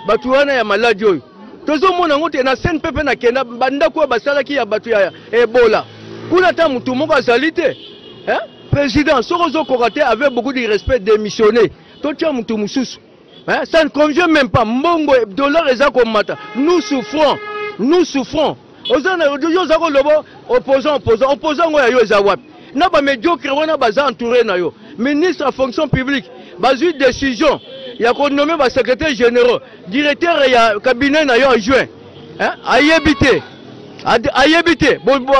Bato wana ya maladi oyo tozomona yango te na CNPP na kenda bandako oyo basalaki ya bato ya Ebola kuna ata motu moko azali te hein? Président soki ozokoka te avec beaucoup de respect démissionner totia motu mosusu hein? Ça ne convient même pas mbongo dollar eza komata nous souffrons nous souffrons oza na yo oza koloba opposant opposant opposant yango ya yo eza wapi na ba médiocre wana baza entouré na yo ministre ya fonction publique bazwi décision ya konome ba secrétaire généraux directeur ya cabinet na yo en juin hein? Ayebi te ayebi te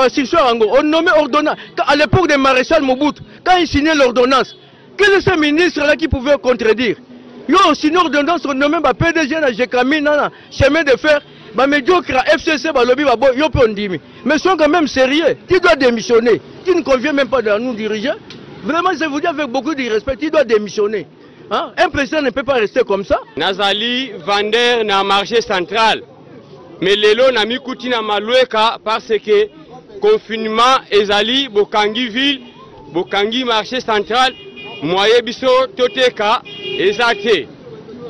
sursoir yango onome ordonnance. À l'époque de maréchal Mobutu, quand il signait l'ordonnance, quel est ce ministre là qui pouvait contredire? Yo osigne ordonnance onome ba PDG na Gécamines na chemin de fer ba médiocre ya FCC balobi babo yo mpe ondimi. Mais sois quand même sérieux, tu dois démissionner, tu ne conviens même pas de nous diriger. Vraiment, je vous dis avec beaucoup de respect, tu dois démissionner, hein? Un président ne peut pas rester comme ça. Nazali vendeur na marché central mais lelo namikuti na Malueka parce que confinement ezali, bokangi ville, bokangi marché central, moyen biso toteka eza te.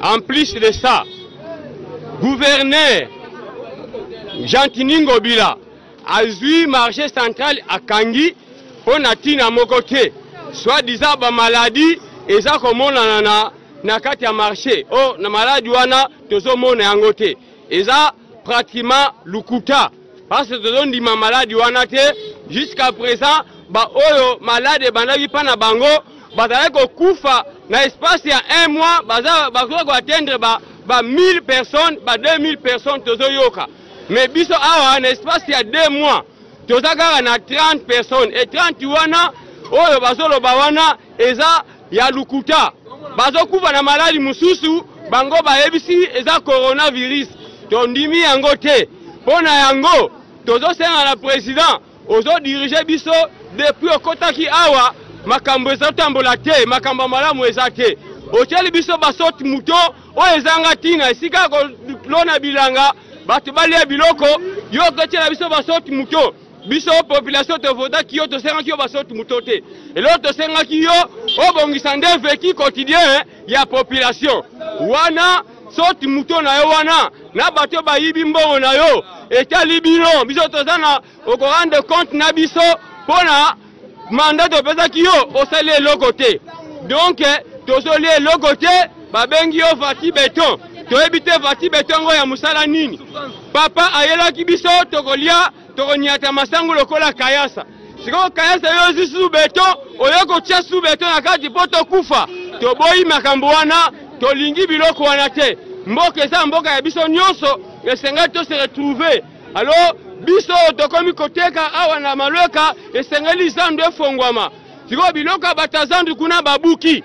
En plus de ça, gouverneur Gentiny Ngobila azwi marché central akangi mpo na ntina moko te, soit disant bamaladi eza komonana na kati ya marché. O na maladi wana tozomona yango te, eza pratiquement lukuta parce que tozondima maladi wana te. Jusqu'à présent baoyo maladi ebandaki mpa na bango bazalaki kokufa na espace ya un mois, baza bakoki koatteindre ba 1000 personnes, ba 2000 personnes tozoyoka. Mais biso awa na espace ya 2 mois toza kaka na 30 personnes et 30 wana oyo bazoloba wana eza ya lukuta. Bazokufa na maladi mosusu, bango bayebisi eza coronavirus, tondimi yango te. Mpo na yango tozosenga na président ozodirige biso depuis okotaki awa, makambo ezotambola te, makambo ya malamu eza te. Otieli biso basaut mouton oyo ezanga ntina, esika ya kolona bilanga bato balia biloko, yo okotiela biso basaut mouton. Biso population tovotaki yo, tosengaki yo basaut mouton te. Eloko tosengaki yo obongisa nde vécu quotidien ya population wana. Saut mouton na yo wana na bato bayibi mbongo na yo etali bino. Biso toza na okorendre compte na biso mpona mandat topesaki yo, osali eloko te. Donc tozolia eloko te. Babengi yo Fatshi Béton, toyebi te Fatshi Béton yango ya mosala nini. Papa ayelaki biso tokolia tokonyata masangu lokola kayasa. Sikoyo kayasa yo ozwi susu beton, oyo kotia susu beton na kati mpo tokufa. Toboyi makambo wana, tolingi biloko wana te. Mboka eza mboka ya biso nyonso, esengeli to se retrouver. Alors biso tokomi koteka awa na Malueka, esengeli zandu efongwama. Sikoyo biloko ya bato ya zandu kuna babuki,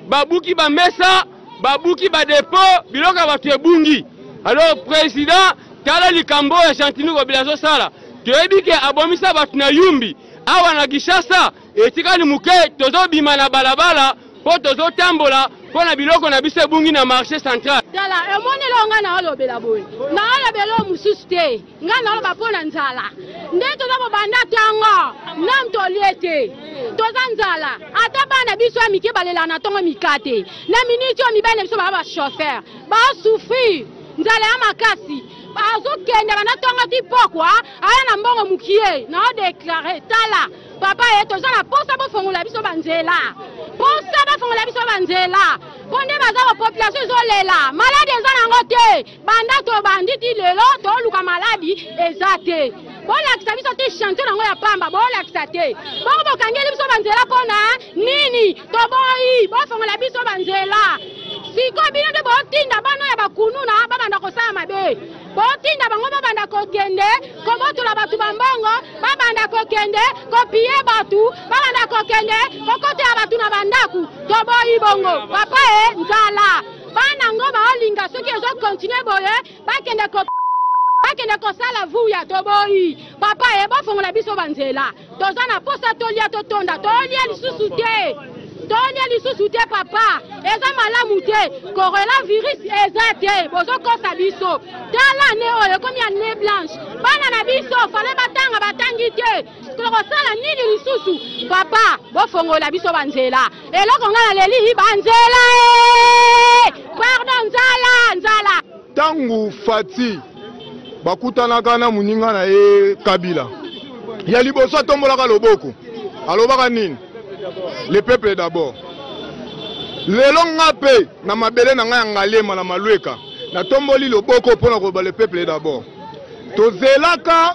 babuki bamesa, babuki badepo, biloko ya bato ebungi. Alors président, tala likambo oyo Gentiny Ngobila azosala. Toyebi ke abomisa bato na Yumbi, awa na Kinshasa etikali moke tozobima na balabala mpo tozotambola mpo na biloko na biso ebungi na marché central. Tala, emoni eloko ngai naolobela boye, naolobela oyo mosusu te, ngai naoloba mpo na nzala nde toza kobanda ntongo nanu tolie te, toza nzala. Ata bana biso ya mike balelaka na ntongo mikate na miniti oyo, mibali na biso baa bachauffeur baosouffrir nzala ya makasi, azokende banda ntongo ti pokwa aya na mbongo mokie. Naodeklare, tala papa ye, toza na posa bofongola biso banzela, posa bafongola biso banzela mpo nde baza ba population ezolela. Maladi eza nango te, banda tobandi ti lelo toluka maladi eza te. Bolakisa biso ti chantier nango ya pamba, bolakisa te. Bongo bokangeli biso banzela mpona nini? Toboyi, bofongola biso banzela. Sikoyo bino nde botinda bana ya bakununa babanda kosala mabe, botinda bango babanda kokende kobotola bato bambongo, babanda kokende kopie bato, babanda kokende kokotela bato na bandako. Toboyi bongo papa e nzala bana ngo baolinga soki ezokontinue boye bakende ko bakende kosala vuya. Toboyi papa e, bofongola biso banzela, toza na posa tolia totonda, tolia lisusu te, tolia lisusu te papa, eza malamu te. Coronavirus eza te, bozokosa biso. Tala ne oyo ekomi année blanche, bana na biso fale batanga batangi te, tokosala nini lisusu papa? Bofongola biso banzela. Eloko ngai naleli banzela e, pardon, nzala nzala. Ntango Fati bakutanaka na moninga na ye Kabila, ya liboso atombolaka loboko, alobaka nini? Le peuple d'abord. Lelo nga mpe na mabele na ngai ya Ngaliema na Malueka natomboli loboko mpo na koloba le peuple d'abord. Tozelaka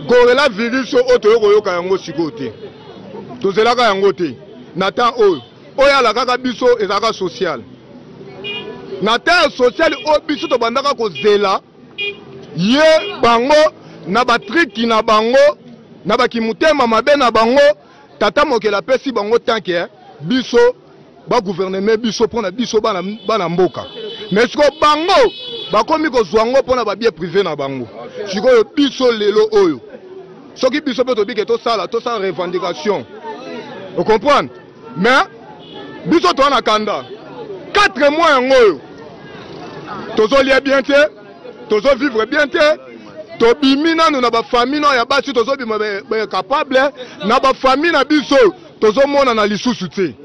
gorilla virus oyo toye koyoka yango sikoyo te, tozelaka yango te na temps oyo. Oyo alakaka biso ezalaka social. Na temps ya social oyo biso tobandaka kozela ye bango na batriki na bango na bakimutema mabe na bango, tata mokeli apesi bango tant que biso bagouvernement biso mpona biso bana, bana mboka. Mais sikoyo bango bakomi kozwa yango mpona babie privé na bango. Sikoyo biso lelo oyo soki biso mpe tobike tosala tosala revendication, ocomprendre? Mais biso toza na kanda 4 mois yango oyo tozolia bien te, tozovivre bien te, tobimi nanu na bafamille nao ya basi, tozobima capable na bafamille na biso, tozomonana lisusu te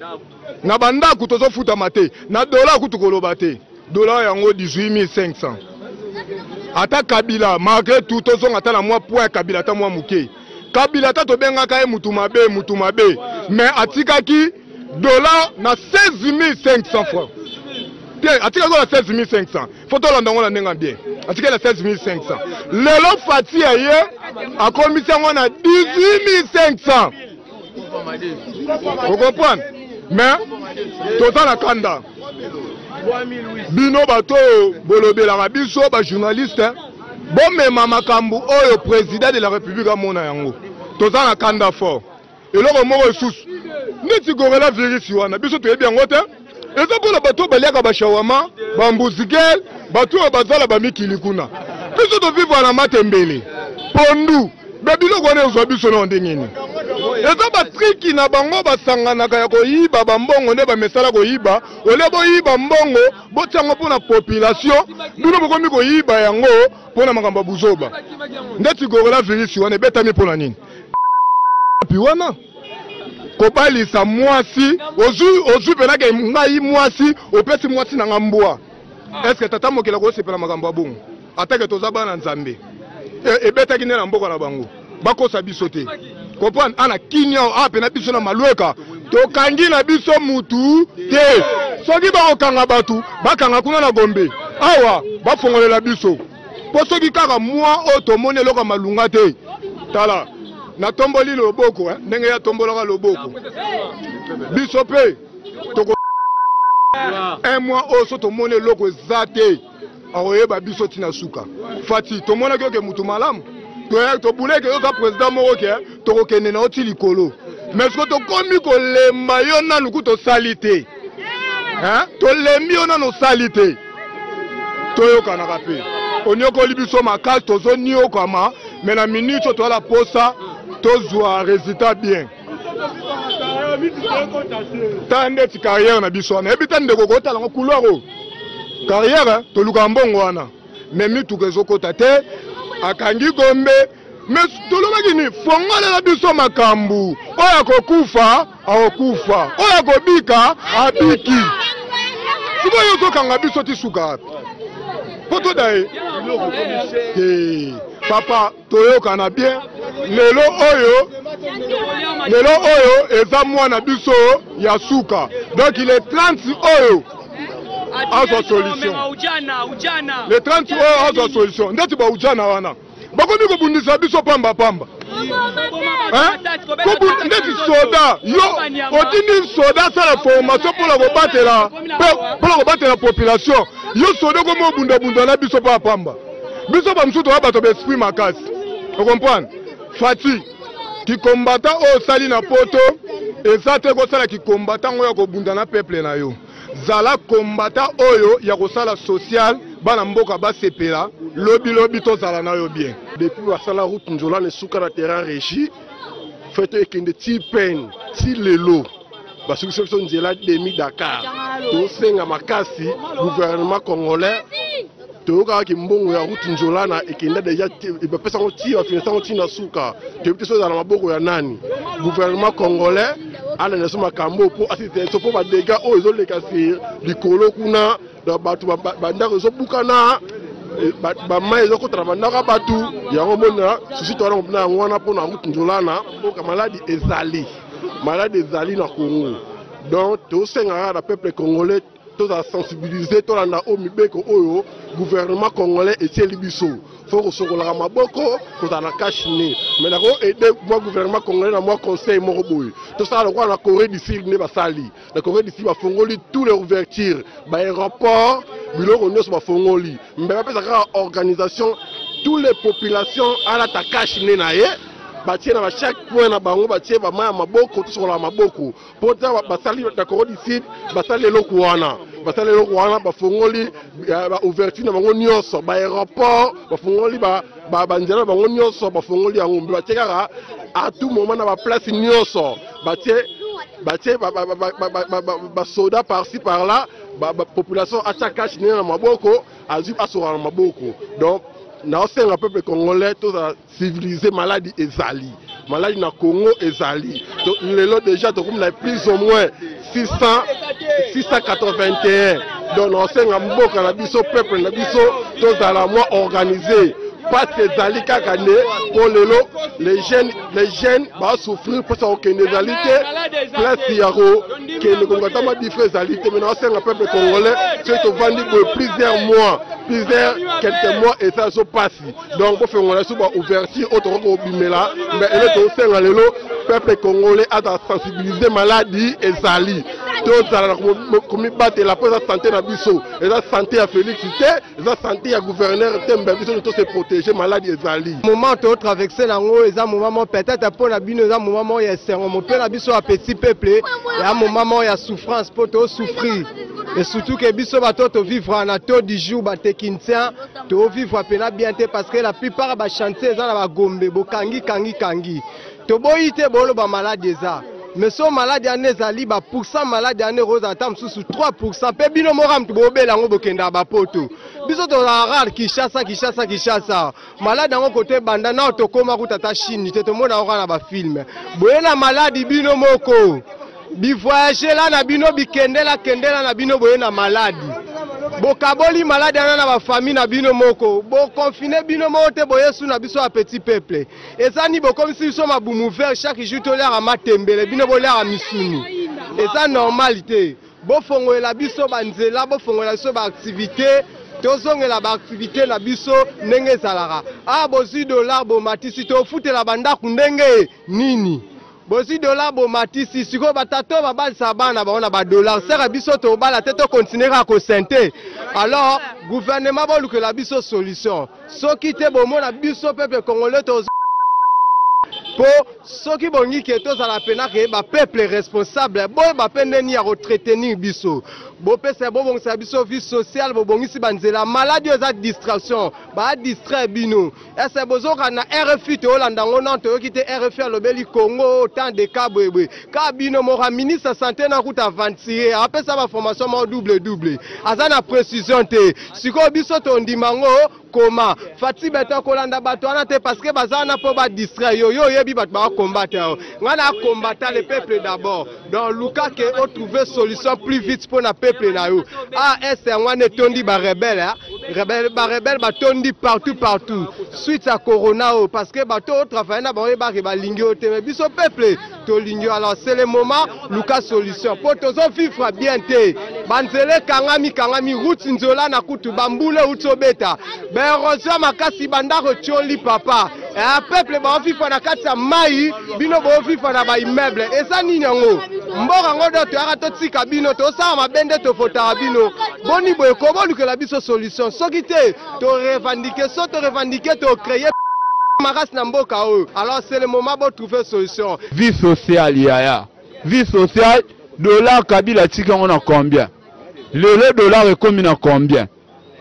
na bandako, tozofutama te na dola, kutu koloba te dola yango 18500. Ata Kabila, malgré tout tozonga ata na mwa point Kabila, ata mwa moke Kabila, ata tobengaka ye mutu mabe, mutu mabe, mais atikaki dollar na 16500 francs te, atikaki na 16500. Fo tolanda yango na ndenge bien, atikaki na 16500. Lelo Fati ya ye akomisi yango na 18500, ocomprendre? Mais toza na kanda. Bino bato oyo bolobelaka biso bajournaliste, bomema makambo oyo président de la république amona yango. Toza na kanda fort. Eloko moko lisusu, neti gorela virus wana, biso toyebi yango te. Eza mpona bato oyo baliaka bashawama, bambuzigel, bato oyo bazala bamikili kuna. Biso tovivre na matembele, pondu, be biloko wana ezwa biso nao ndenge nini? Eza batriki na bango basanganaka ya koyiba bambongo nde bamesala koyiba. Olie boyiba mbongo, botia yango mpona population, bino bokomi koyiba yango mpona makambo ya buzoba. Ndeti gorela virus wana ebetami mpona nini? Pi wana kobalisa mwasi, ozwi ozwi mpenake ngai mwasi, opesi mwasi na nga mbwa. Est-ce tata mokili akosepela makambo ya bongo? Atake toza bana Nzambe, ebetaki nde na mboka na bango, bakosa biso te. Comprendre ana kinia awa pena biso na Malueka tokangi na biso mutu te. Soki bakokanga bato, bakanga kuna na Gombe, awa bafongolela biso. Mpo soki kaka mwa oyo tomoni eloko ya malunga te, tala natomboli loboko eh, ndenge ye atombolaka loboko, biso mpe toko un mois oyo so tomoni eloko eza te, akoyeba biso ntina suka. Fati, tomonaki oke mutu malamu, tobuleke yo oza président moko ke tokokende na yo ti likolo. Mais siko tokomi kolemba yo nanu ku tosali te, tolembi yo nanu osali te. Toyokanaka mpe onyokoli biso makasi, tozoniokama. Me na minute oyo toala posa tozwa résultat bien. Ta ndeti carrière na biso wana, yebi ta ndeko kotala yango couloir oyo carrière, tolukaka mbongo wana, me mituka ezokota te. Akangi Gombe, me tolobaki nini? Fongolela biso makambo oyo, akokufa akokufa, oyo akobika abiki. Sikoyo ozokanga biso ti suka wapi? Mpo toda ye te, papa. Toyokana bien. Lelo oyo, lelo oyo eza mwana biso ya suka, donc le 30 oyo azwa solution, le 30 oyo azwa solution. Ndeti baujana wana bakomi kobundisa biso pamba pamba, ndeti soda yo otindi soda asala formation mpona kobatela, mpona kobatela population. Yo soda okomi obundabunda na biso pamba pamba. Biso bamosusu toya bato baesprit makasi, ocomprendre? Fati, kikombata oyo osali na poto eza te kosala kikombata yango ya kobunda na peuple na yo. Zala kombata oyo ya kosala social, bana mboka basepela, lobilobi tozala na yo bien. Depuis basala route Nzolana esuka na terrain régie fete ekende ti peine ti lelo basukisi biso nzela demi Dakar. Tosenga makasi gouvernement congolais, toyokaka kimbongo ya route Nzolana ekenda deja, bapesa yango ti bafinanse yango ti na suka, toyebi te so ezala na maboko ya nani. Gouvernement congolais alanda so makambo mpo asite so mpo badega oyo ezoleka sur likolo kuna. Donc bato bandako ezobukana, bamai ezokota na bandako ya bato. Yango mona susi towana na yango wana mpona route Nzolana. Mboka maladi ezali, maladi ezali na Congo. Donc tosengaka na peuple congolais tozala sensibiliser, tolanda oyo mibeko oyo gouvernement congolais etieli biso. Fo kosokolaka maboko, kozala na cache-nez. Mais nako aider mwa gouvernement congolais na mwa conseil moko boye: tosala lokola na Corée du Sud nde basali. Na Corée du Sud bafongoli tous les ouvertures, baaéroport, biloko nyonso bafongoli, mbe bapesa kaka organisation, tous les populations alata cache-nez na ye, batie na bachaque point na bango, batie bamai ya maboko, tosokolaka maboko. Mpo ta basali na Corée du Sud, basali eloko wana, basali eloko wana, bafongoli baouverture na bango nyonso, baaéroport bafongoli, banzela na bango nyonso bafongoli yango, mpe batie kaka à tout moment na baplace nyonso, batie basoda par-ci par-là, population atia cache-nez na maboko, azwi asokola na maboko. Donc naosenga peuple congolais tozala civilisé. Maladi ezali, maladi na Congo ezali. Lelo déjà tokomi na plus ou moins 600, 681. Donc naosenga mboka na biso, peuple na biso, tozala mwa organisé, parce que ezali kaka nde mpo lelo les jeunes basouffrir mposa kokende ezali te, place ya kokende koluka ata madifre ezali te. Mais naosenga peuple congolais, soki tovandi boye plusieurs mois, plusieurs quelques mois, eza so pasi. Donc bofengola biso baouverture oyo tokoki kobimela. Mais elo tosenga lelo, peuple congolais aza sensibilisé. Maladi ezali, tozala na komibatela, mpo eza santé na biso, eza santé ya Félix te, eza santé ya gouverneur te, mbe biso to se protéger. Maladi ezali. Moment totraverse yango eza moment moko peut-être mpo na bino eza moment moko ya esengo, mo mpe na biso ya petit peuple ya moment moko ya souffrance, mpo tosouffrir, et surtout ke biso bato tovivre na taux du jour, batechnicien, tovivre mpenza bien te, parce que la plupart ya bachantier eza na bagombe, bokangi kangi kangi. Toboyi te, boloba maladi eza, mais so maladi wana ezali, bapourcent maladi wana ekozala ata mosusu 3%, mpe bino moko mutu bobela yango, bokendaka bapoto. Biso tozala rare Kinshasa, Kinshasa, Kinshasa. Maladi yango kote ebanda nao, tokóma kuta ata Chine te, tomona yango kaka na bafilm. Boye na maladi, bino moko bivoyagela na bino, bikendela kendela na bino, boye na maladi, bokaboli maladi wana na bafamille na bino moko, boconfiner bino moko te. Boyesu na biso ya petit peuple eza ni bokomisi biso mabumu vert. Chaque jour toliaka matembele, bino boliaka misuni, eza normal te. Bofongolela biso banzela, bofongolela biso baactivité, tozongela baactivité na biso ndenge ezalaka. Awa bozwi dollar, bomatisi, tofutela bandako ndenge nini? Bozwi dollar, bomatisi, sikoyo batata babalisa bana bango na badollar sere, biso tobala te, tokontinue kaka kosente. Alors gouvernement, bolukela biso solution. Soki te, bomona biso peuple congolais tozo mpo soki bongi ke tozala mpena ke bapeuple responsable, boyeba mpe ndeni ya koentretenir biso, bopesa, bobongisa biso vie sociale, bobongisi banzela. Maladi oyo eza distraction, badistraire bino. Ese bozoka na RFI, toyolanda yango nano, toyoki te RFI alobeli Congo tant de cas boyeboye. Ka bino moko ministre ya santé na kuta aventurier, apesa baformation moko double double, aza na précision te. Sikoyo biso tondima yango koma Fatshi Béton? Kolanda bato wana te, parce que baza wana mpo badistraire yo. Yo oyebi bato bakombate yango, ngai na kombata le peuple d'abord. Donc luka ke otrouve solution plus vite mpo na peuple na yo. As yango wana etondi barebelles, barebelles batondi partout partout suite ya corona oyo, parce que bato oyo travaille na bango oyebake balingi yo te, mais biso peuple tolingi yo. Alors c'est le moment, luka solution mpo tozovivre bien te. Banzela ekangami kangami, route nzola na kutu bambula euti obeta, baérosion makasi, bandako etioli papa. Peuple baovivre na kati ya mai, bino boovivre na baimmeuble. Eza nini yango? Mboka yango do toyaka totika bino, tosala mabe nde tofotaka bino. Boni boye ko bolukela biso solution? Soki te, torevendiquer, so torevendiquer, tocréer makasi na mboka oyo. Alors c'est le moment, botrouver solution. Vie sociale yaya, vie sociale, dollar Kabila atiki yango na combien? Lelo dollar ekomi na combien?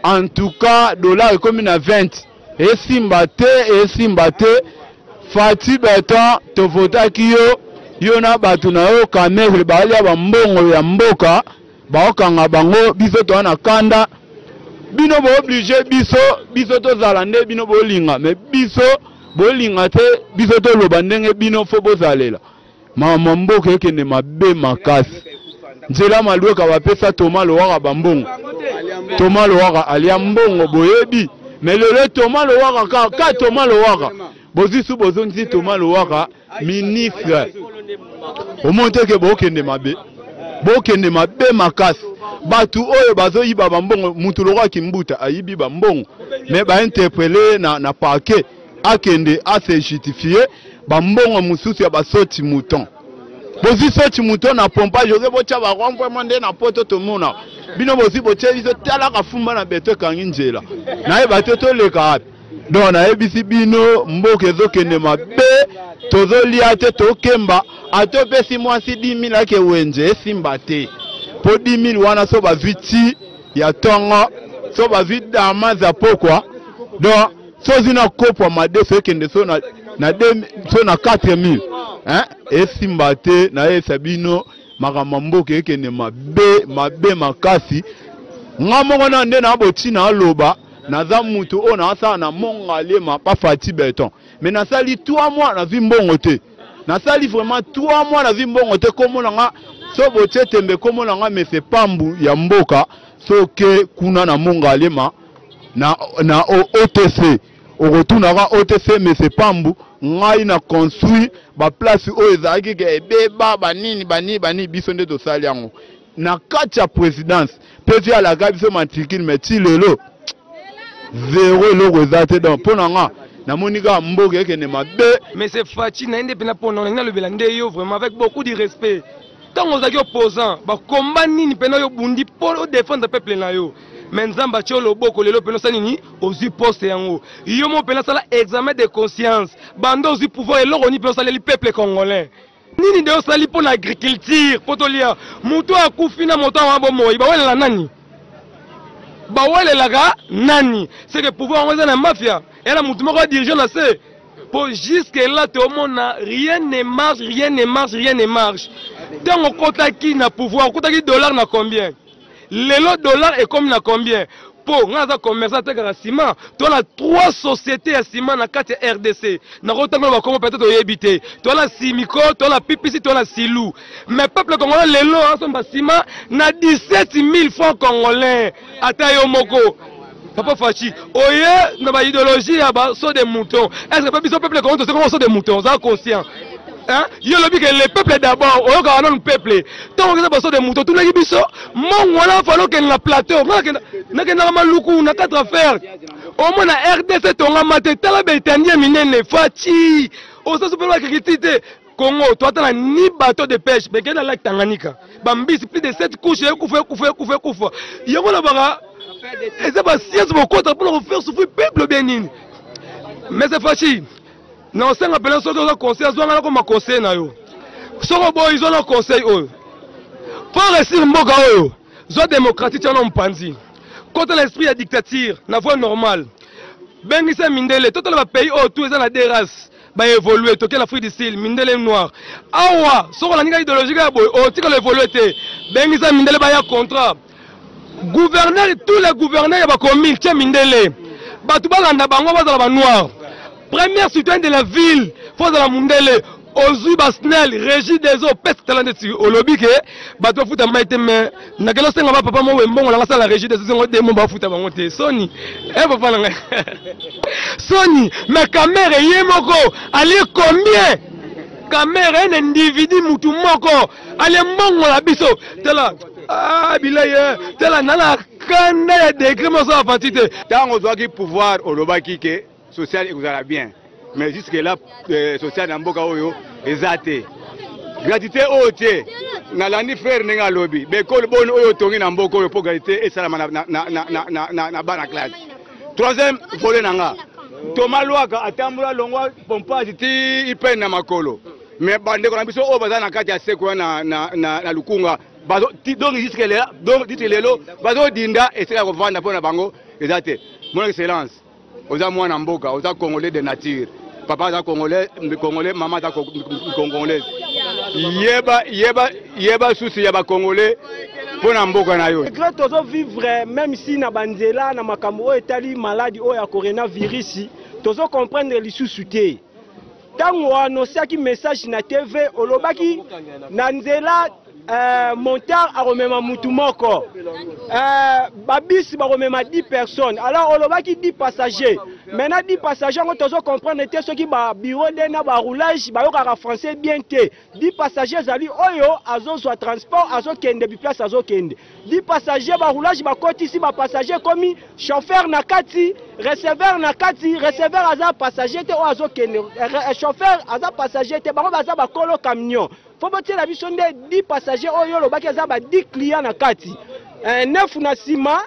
En tout cas dollar ekomi na 20. Esimba te, esimba te. Fatshi Béton, tovotaki yo, yo na bato na yo Kamerhe balia bambongo ya mboka, baokanga bango. Biso toza na kanda. Bino booblige biso, biso tozala nde bino bolinga, mais biso bolinga te. Biso toloba ndenge bino fo bozalela. Mama, mboka ekende mabe makasi. Nzela Malueka, bapesa Toma Lowaka bambongo. Thomas Lowaka alia mbongo boyebi mais lelo Thomas Lowaka ka, ka Thomas Lowaka bozwi su bozongisi Thomas Lowaka ministre omoni te ke bokende mabe bokende mabe makasi bato oyo bazoyiba bambongo mutu lokola kimbuta ayibi bambongo mais bainterpele na, na parquet akende ase justifie bambongo mosusu ya basoti mouton bozwi soti mouton na pompage oke botya baromprement nde na poto tomona bino bozwi botye biso talaka fumba na beto ekangi nzela nayeba te toleka wapi donc nayebisi bino mboka ezokende mabe tozolia te tokemba ata opesi mwasi 10 000 ake wenze esimba te mpo 10 000 wana so bazwi ti ya tongo so bazwi damas ya pokwa donc so ozwi na kopo ya madeso ekende so na, na, de, so na 4000 hein? Esimba te nayebisa bino makambo ya mboka ekende mabe mabe makasi nga moko na nde na boti naloba naza mutu oyo nasala na Mongaliema pa Fatshi Beton mais nasali 3 mois nazwi mbongo te nasali vraiment 3 mois nazwi mbongo te kombo na nga so botie tembe kombo na nga mese pambu ya mboka soke kuna na Mongaliema na, na OTC okotunaka OTC mese pambu ngai na construire ba place oyo ezalaki ke ebeba banini banini banini biso nde tosali yango na kati ya presidence mpe vi alaka biso matricule mais ti lelo zero eloko eza te donc mpo na nga namoni kaka mboka ekende mabe. Mais c'est Fatshi na ye nde pena pona nalingi nalobela nde yo vraiment avec beaucoup de respect tango ozalaki opposant ba combat nini pena yo obundi po o defendre peuple na yo mais Nzambe atie yo loboko lelo pena osali nini ozui poste yango yo moko pena sala examen de conscience banda ozui pouvoir eloko nini pena osaleli peuple congolais Nini nde osali mpo na agriculture mpo tolia? Moto oyo akufi na moto awa bomoi bawelela nani? Bawelelaka nani? C'est que pouvoir yango eza na mafia, eya na moto moko adirige na se po jusque là tomona rien ne marche, rien ne marche, rien ne marche. Ntango okotaki na pouvoir okutaki dollar na combien? Lelo dollar ekomi na combien? Po nga naza commerçant atekaka ciment, toza na 3 societes ya ciment na kati ya rdc. Nako tanga ba kombo peut-etre oyebi te. Toza na Simico, toza na PPC, toza na Silu. Mais peuple congolais lelo asomba ciment na 17000 francs congolais. Ata yo moko. Papa Fatshi, oye na ba ideologie ya ba saut de mouton. Est-ce que biso peuple congolais tosenga saut de mouton, oza conscient? Hein? Yo lobi que le peuple d'abord, oyokaka nanu peuple. Tango okeza ba saut de mouton, tunaki biso, mbongo wana fallait okende na plateau. Nga nakenda nakendaka Maluku na quatre affaires. Omona RDC tongama te, tala ba etandi ya minene, Fatshi. Oza super ba critique te. Congo, to ata na ni bateau de pêche, mais kenda lac Tanganyika. Ba mbisi plus de 7 couches ekufa ekufa ekufa ekufa. Yango na baka eza ba science bokota pour ko faire souffrir peuple bien nini. Mais c'est Fatshi. Na osenga pena soki oza conseil azwa nga nakoma conseil na yo. Soki oboyi zwa na conseil oyo. Faut réussir mboka oyo. Zwa démocratie tia na mpanzi. Kota na esprit ya dictature na voie normale. Bengisa mindele totala ba pays oyo tout eza na deux races. Ba evoluer toke na Afrique du Sud mindele noir. Awa soki olandi kaka idéologie kaka boye otikala evoluer te. Bengisa mindele baya contrat. Gouverneur tous les gouverneurs ya ba commune tia mindele. Bato balanda bango bazala ba noir. Première citoyen de la ville faut azala mundele. Ozui ba SNEL, régie des eaux, pesi tala ndeti olobi ke bato bafuta mai te mais nakende osenga ba papa moko mbongo nanga sala régie des eaux ngo demo bafuta bango te. Soni. Eh papa na ngai. Soni, mais Kamerhe ye moko alie combien? Kamerhe un individu mutu moko alie mbongo na biso. Tala ah bilei eh. Tala nana kanda ya degré moko ya parti te. Tango ozwaki pouvoir olobaki ke social ekozala bien mais jusque là euh, social na mboka oyo eza te gratuité oyo te nalandi frère ndenge alobi bekole boni oyo otongi na mboka oyo mpo gratuité esalama na, na, na, na, na, na, na, na bana classe troisième volet na nga Thomas Lwaka atambola longwa pompage ti ipene na makolo mais bandeko na biso oyo baza na kati ya seko na, na, na, na lukunga bazo, ti, donc jusque lelo donc jusque lelo bazodinda esika ya kovanda mpo na bango eza te mon excellence oza mwana mboka oza congolais de nature papa aza congolais congolais mama aza congolaise yeba yeba yeba susi ya ba congolais mpo na mboka na yo Malgré tozo vivre même si na banzela na makambo oyo etali maladi oyo ya coronavirus tozo comprendre lisusu te. Ntango oanosiaki message na TV olobaki na nzela Montard akomema mutu moko, babisi bakomema 10 personnes. Alors olobaki 10 passagers, maintenant 10 passagers yango tozo comprendre te. Soki babureau nde na baroulage bayokaka français bien te. 10 passagers ezali oyo azozwa transport, azokende biplace, azokende 10 passager. Baroulage bakotisi bapassager, ekomi chauffeur na kati, receveur na kati. Receveur aza passager te, oyo azokende, chauffeur aza passager te. Bango baza bakolo camion. Fo botiela biso nde 10 passager oyo olobaki, eza ba 10 client na kati, 9 na nsima,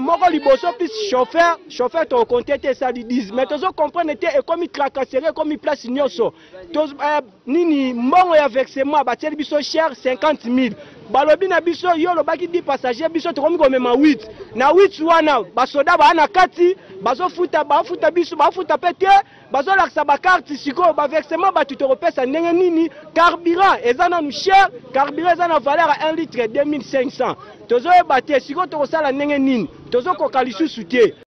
moko liboso, plus chauffeur. Chauffeur tokokonte te, esali 10. Mais tozocomprendre te, ekomi tracasserie, ekomi place nyonso. Nini, mbongo ya versement batieli biso cher, 50 000. Balobi na biso, yo olobaki 10 passager, biso tokomi komema 8. Na 8 wana basoda baa na kati, bazofuta, bafuta biso, bafuta mpe te, bazolakisa bacarte. Sikoyo baversement bato tokopesa ndenge nini? Carburant eza nanu cher, carburant eza na valeur ya 1 litre 2500. Tozoyeba te sikoyo tokosala ndenge nini, tozokoka lisusu te.